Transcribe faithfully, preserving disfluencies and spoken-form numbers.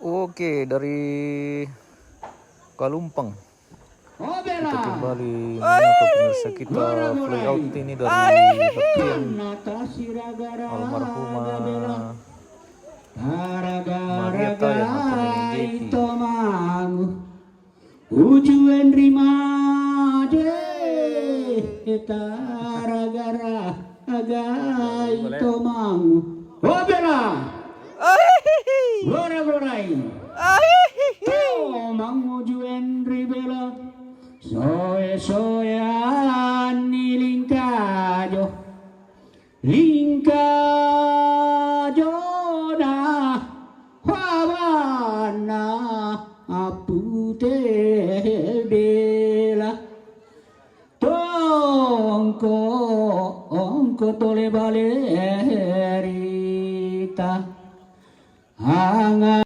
Oke, dari Kalumpang. Kita kembali menyapa pemirsa kita, fly out ini dari Batian, almarhumah Marieta yang atau Nini Jeti. Uju Henry Made, tara gara agai tomangu. Obela. Gora gorai. Tomangu Uju Henry bela. Soe soe